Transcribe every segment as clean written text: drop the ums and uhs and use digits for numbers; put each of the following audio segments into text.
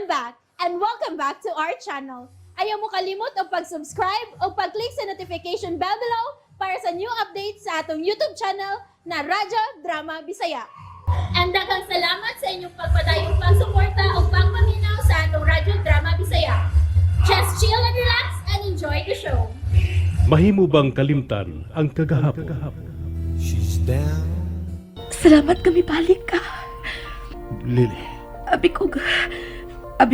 I'm back and welcome back to our channel. Ayaw mo kalimot og pag-subscribe o pag-click sa notification bell below para sa new updates sa atong YouTube channel na Radyo Drama Bisaya. And daghang salamat sa inyong pagpadayong pagsuporta o pagpaminaw sa atong Radyo Drama Bisaya. Just chill and relax and enjoy the show. Mahimo bang kalimtan ang kagahapon? She's down. Salamat kami balik ka. Lily, Abi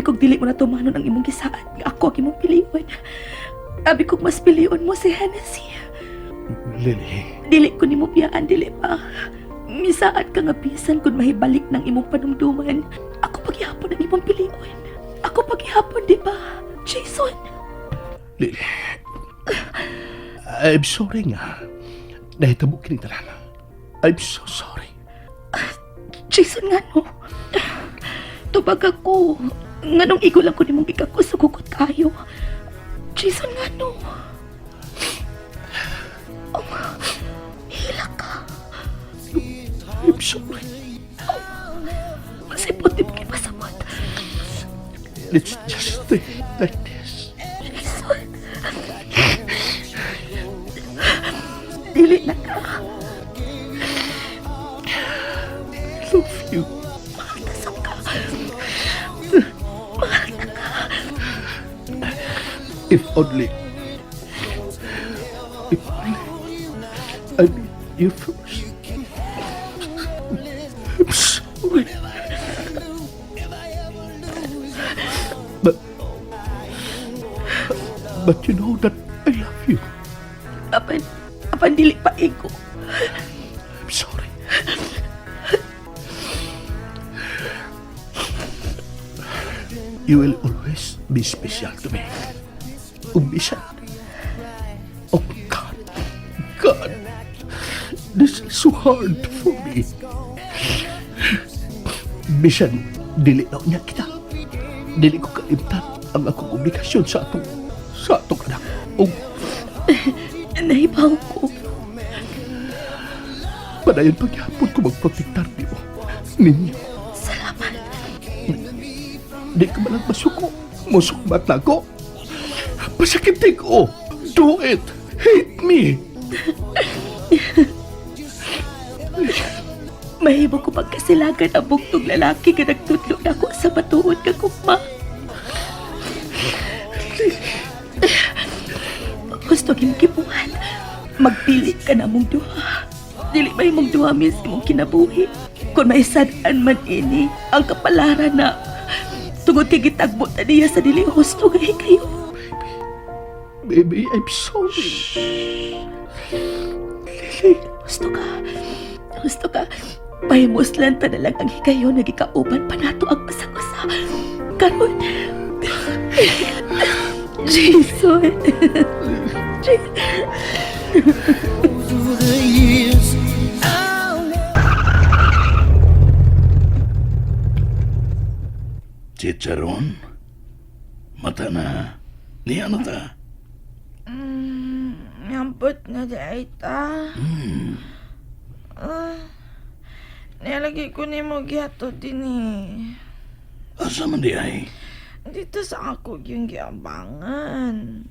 kog dili mo na tumanon ang imong gisaad nga ako ang imong pilion. Abi kog mas pilion mo si Hennessy. Lily, Dili ko nimo biyaan, dili pa. Misaad ka nga bisan kung mahibalik ng imong panumduman. Ako paghihapon ang imong pilion. Ako paghihapon, di ba? Jason. Lily. I'm sorry nga. Nahitabo kini tanan. I'm so sorry. Jason nga no. Tubag ako. Nganong igo lang ko nimong gikakos ug hugot kayo. Jason nga no. Oh, hilak ka. I'm sorry. Masipot di mo pasabot. Let's just stay like this. Jason. Dili na ka. I love you. Mahal ta sa ka. Mahal na ka. If only. If only. I meet you first. I'm sorry. But you know that I love you. Apan dili pa igo. I'm sorry. You will always be special to me. Umbisan. Oh God. God. This is so hard for me. Bisan, dili na niya kita. Dili ko kalimtan ang akong obligasyon sa atong anak. Oh, Nahibaw ko. Padayon paghapon ko magprotektar nimo. Ninyo. Salamat. Di ka man lang masuko. Musukmat na ko. Pasakit ko. Do it. Hate me. Mahimo ko pagkasilagan ang buktog lalaki nga nagtudlo na ako sa matuod nga gugma. Gusto gim gibuhat. Magpili ka na mong duha. Dili ba imong duha mis imong kinabuhi? Kung may sad-an man ini, ang kapalaran na tungod kay gitagbo ta niya sa dili husto nga kayo. Baby, I'm sorry. Lily. Gusto ka. Gusto ka. Pahimuslan ta na lang ang higayon nga gikauban pa nato ang usa-usa. Karon. Jason. Jason. Through the years, I'll never. Chicharon? Mata na. Niya na ta. Ambot na di ay ta. Ah, nilagay ko ni mo gihato din eh. Asa man di ay? Dito sa ako yung giabangan.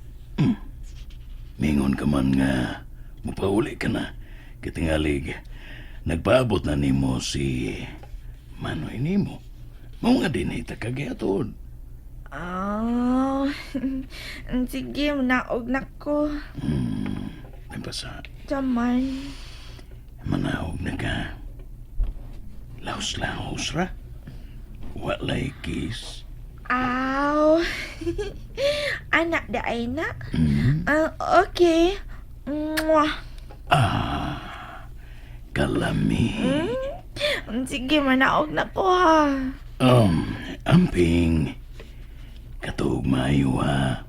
Mingon ka man nga mupauli ka na. Kitingalig, nagpaabot na nimo si Manoy nimo. Mao nga din ay takagiatod. Ah, sige, naog na ko. Nagpasa, Taman. Manaog na ka. Laos-laos ra. Walay kiss. Aw. Anak da ay na. Ah, okay. Mwah. Ah, kalami. Sige, manaog na ko ha. Amping. Katug maayo ha.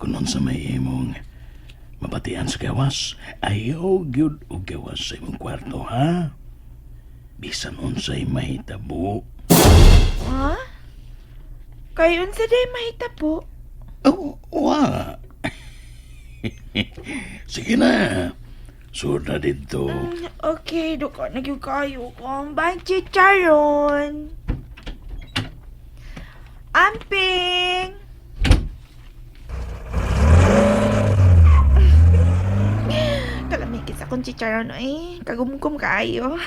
Kung unsa may imong mabatian sa gawas, ayaw gyud og gawas sa imong kwarto ha. Bisan unsay mahitabo. Ha? Kay unsa day mahitabo? Oh, wa. Sige na. Sud na dito. Okay, duka na gyud kayo ko. Bye, Chicharon. chicharon eh. Kagumgum kaayo.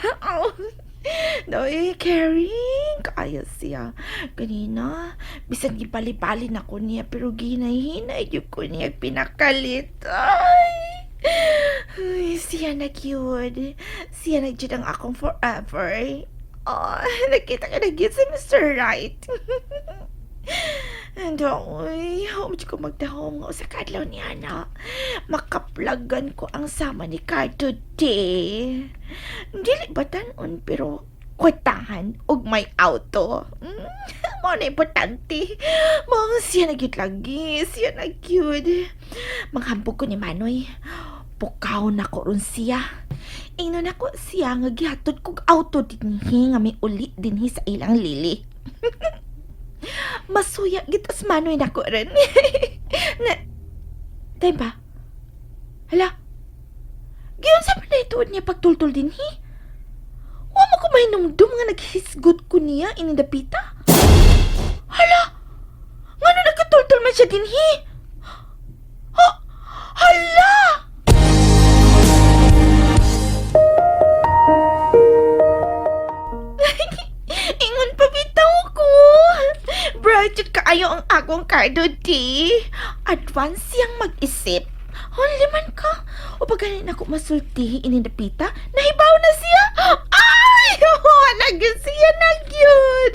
Doy, caring kaayo siya. Ganina, bisan gibali-bali na ko niya, pero ginay-hinay gyud ko niya pinakalit. Ay! Ay, siya na cute. Siya na jud ang akong forever. Oh, nakita ka na gyud si Mr. Right. And oy, humod ko magdahom nga sa kadlaw niya na. Makaplagan ko ang sama ni Cardo D. Dili ba tanon pero kwetahan og may auto. Mao na importante. Mao siya na gyud lagi, siya na gyud. Manghambog ko ni Manoy. Pukaw na ko ron siya. Ingnon ako siya nga gihatod kog auto dinhi nga may uli dinhi sa ilang lili. Masuya gitas Manoy nako ron. Na, Tay ba? Hala. Giyon sa man tuod niya pagtultol dinhi. Wa mo ko mahinumdum nga naghisgot ko niya inindapita. Hala! Ngano nagkatultol man siya dinhi? Ha? Hala! Ingon pa bitaw ko. Bright jud kaayo ang akong kardo di. Advance siyang mag-isip. Only man ka. O pag ganin ako masulti inindapita, nahibaw na siya. Ay! Wala gyud siya na gyud.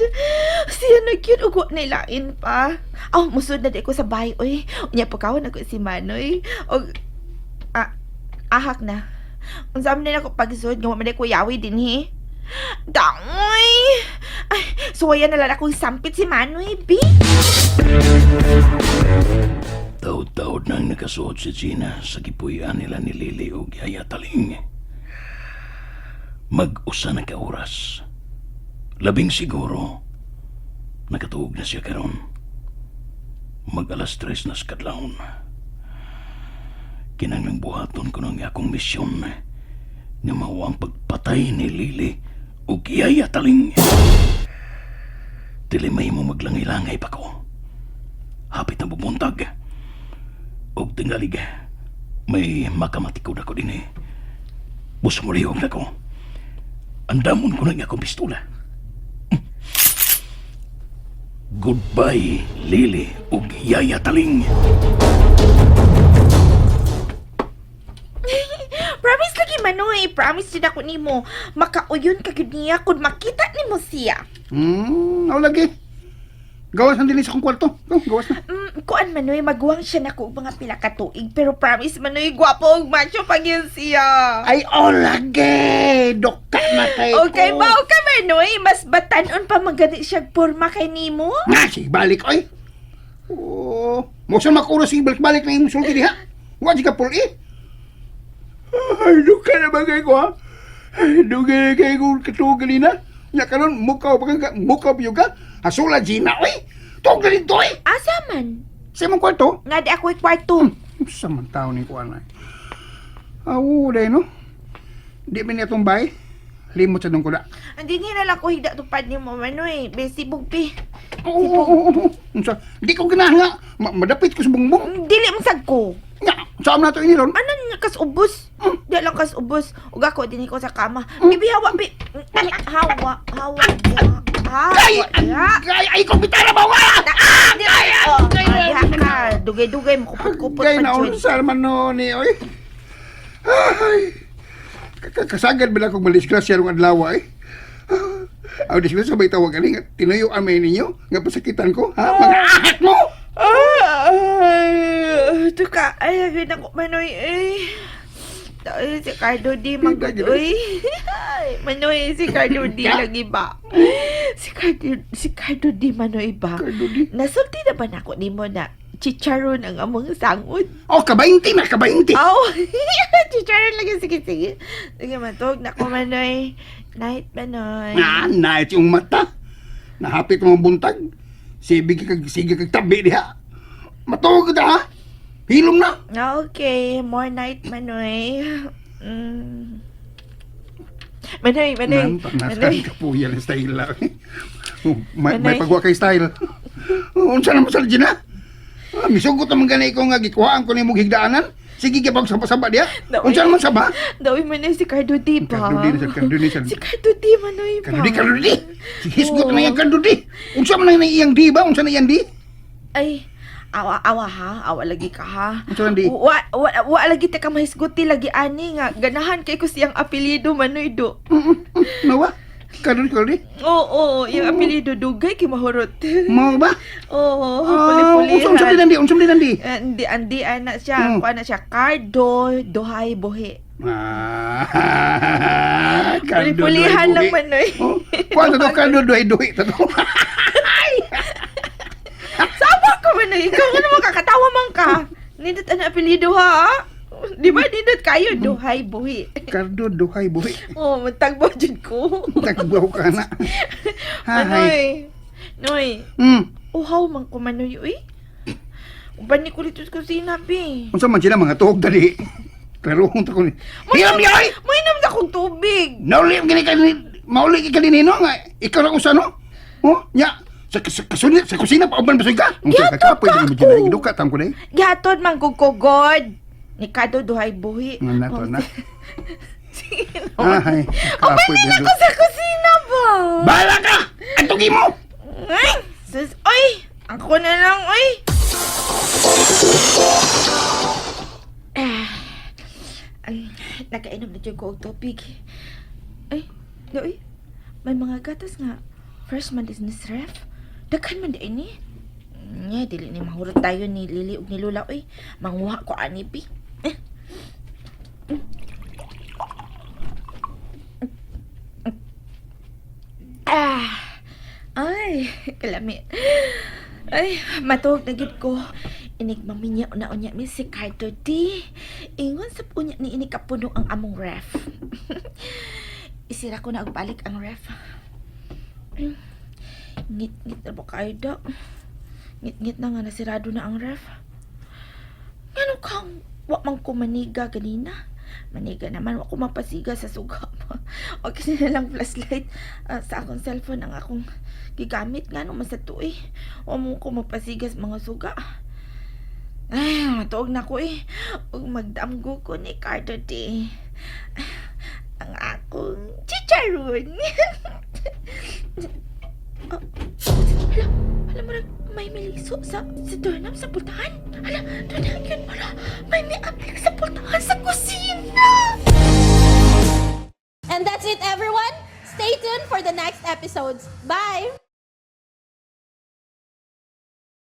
Siya na gyud ug wa nilain pa. Aw, musud na di ko sa bahay oy. Unya pagkaon ako si Manoy. Og ah, ahak na. Unsa man din ako pagsud nga wa man di ko yawi dinhi. Dangoy! Ay, suwayan na lang akong sampit si Manoy, B. Taod-taod nang nakasuot si Gina sa gipuy-an nila ni Lily ug Yaya Taling. Mag-usa na ka oras. Labing siguro, nakatuog na siya karon. Mag-alas 3 na sa kadlawon. Kinanglang buhaton ko ng akong misyon nga mao ang pagpatay ni Lily ug Yaya Taling. Dili may mo maglangay-langay pa ko. Hapit na bubuntag. Og tingalig, may makamatikod ako din eh. Bus mulihog na ko. Andamon ko na nga akong pistola. Goodbye, Lily ug Yaya Taling. Promise lagi Manoy, promise din ako nimo. Makauyon ka gyud niya kung makita nimo siya. Ako lagi. Gawas ang dinis akong kwarto. Go, gawas na. Kuan Manoy, maguwang siya nako og mga pila ka tuig pero promise Manoy, gwapo og macho pag yun siya. Ay, oh, lagi! Doka na kay Okay ko. ba okay Manoy, mas batanon pa magani siya porma kay nimo? Nga, sige, balik, oy. Oh, mo sa makuros sige, balik-balik na imong sulti diha. Wa di ka pul eh. Ay, duka na ba kay ko, ha? Ay, duka na kay ko katuog kanina. Nya karon mukaw pa ka, mukaw pa ka. Hasula Gina, oy. Tuog na dito, oy. Asa man? Sa imong kwarto. Nga di ako'y kwarto. Sa man tao ni kuan ay. Aw, day no. Di man niya itong bay. Limot sa dong kuda. Hindi niya na lang ko higda tupad nimo Manoy. Besi bugpi. Oo, oo, oo, oo. Unsa? Di ko ganahan nga. Madapit ko sa bungbong. Dili man sad ko. Nya, saan na to ini ron? Ano nga kas ubos? Di lang kas ubos. Ug ako din ko sa kama. Bibi hawa bi. Hawa, hawa. Hawa. Ay, ay, ay, kong bitara ba wala? Ah, ay, ka. Dugay-dugay mo kupot-kupot Gay pa na jud. unsa man no ni oy. Ay. Kasagad ba na akong malisgrasya rong adlaw ay. Aw disgrasya ba itawag ani nga tinuyo amay ninyo nga pasakitan ko ha mga ahak mo. Ay, tuka. Ay, agad ako Manoy ay. Ay, si Cardo D Pinta, magod oy. Ay, Manoy, si Cardo D lagi ba? Si Cardo D Manoy ba? Cardo D. Nasulti na ba nako nimo na chicharon ang among sangod? Oh, kabainti na kabainti. Oh, chicharon lagi. Sige, sige. Sige, matog na ko, Manoy. Night, Manoy. Na, nait yung mata. Nahapit mo ang buntag. Sige kag sige kag tabi diha. Matuog ka ha. Hilom na. Okay, more night, Manoy. Manoy, Manoy. Nanta na Manoy. sa kapuya ng style lang. Oh, may Manoy. pagwa kay style. Oh, unsa naman sa Gina? Ah, misugot naman gani ko nga gikuhaan ko nimong higdaanan. Sige ka pag saba-saba diha. Daw, Unsa eh. man saba? Dawi man na si Cardo D ba? Cardo D na siya, Cardo D siya. Si Cardo D manoy ba? Cardo D, Cardo D. Si hisgot Oo. na iyang Cardo D. Unsa man na iyang D ba? Unsa na iyang D? Ay, awa awa ha, awa lagi ka ha. Unsa man di? Wa wa, wa lagi ta ka mahisguti lagi ani nga ganahan kay ko siyang apelyido manoy do. Nawa? Cardo D, Cardo D. Oo, yung apelyido dugay kay mahurot. Mao ba? Oo, Ah, puli-pulihan. unsa unsa di unsa di nandi? Eh, Hindi, andi, ana siya. Kuha na siya. Cardo, Dohay, Bohe. Ah, Cardo Puli-pulihan Duhay lang Buhi. manoy. Oh, kuan to Cardo Duhay Duhi to. Sama ka manoy. Ikaw nga naman kakatawa man ka. Nindot ang apelyido ha. Di ba nindot kayo? Duhay, Buhi. Cardo Duhay Buhi. Oh, matagbo dyan ko. Tagbaw ka na. Hay. Manoy. Noy, uhaw man ko manoy, uy. Uban ni ko dito sa kusina, bi. Unsa man sila mga tuhog dali. Klarohon ta ko ni. Hiram niya ay. Mainom na akong tubig. Nauli gani ka ni mauli ka kanino nga ikaw ra usa no? Oh, nya sa kasunit sa kusina pa uban basig ka. Unsa ka Gihatod kapoy ka dili mo ako. dyan giduka tam ko day. Gihatod man ko kogod. Ni Kado Duhay Buhi. Nga na to na. Sige naman. Ay, Uban kapoy na dili. ako sa kusina ba? Bala ka! Atugi mo! Ay! Sus, oy! Ako na lang, oy! Ah, ay, nakainom na dyan ko og tubig. Ay, doy. May mga gatas nga. Fresh man is ni ref. Daghan man di ini. Nya, dili ni mahurot tayo ni Lili ug ni Lula, oy. Manguha ko ani bi. Eh. Ah. Ay, kalami. Ay, matuog na gid ko. Inig maminya una unya mi si Cardo D. Ingon sa unya ni ini kapuno ang among ref. Isira ko na og balik ang ref. Ngit-ngit na ba kayo da? Ngit-ngit na nga nasirado na ang ref. Ngano kang wa man ko maniga ganina? Maniga naman, wa ko mapasiga sa suga. Okay na lang flashlight sa akong cellphone ang akong gigamit nga no man sa tuig. Wa mo ko mapasiga sa mga suga. Ay, matuog na ko eh. Ug magdamgo ko ni Cardo D. Ang akong chicharon. Oh, hala, hala, murag may miliso sa doorknob sa pultahan. Hala, doon na yun. Hala, may miaplik sa pultahan sa kusina. And that's it, everyone. Stay tuned for the next episodes. Bye!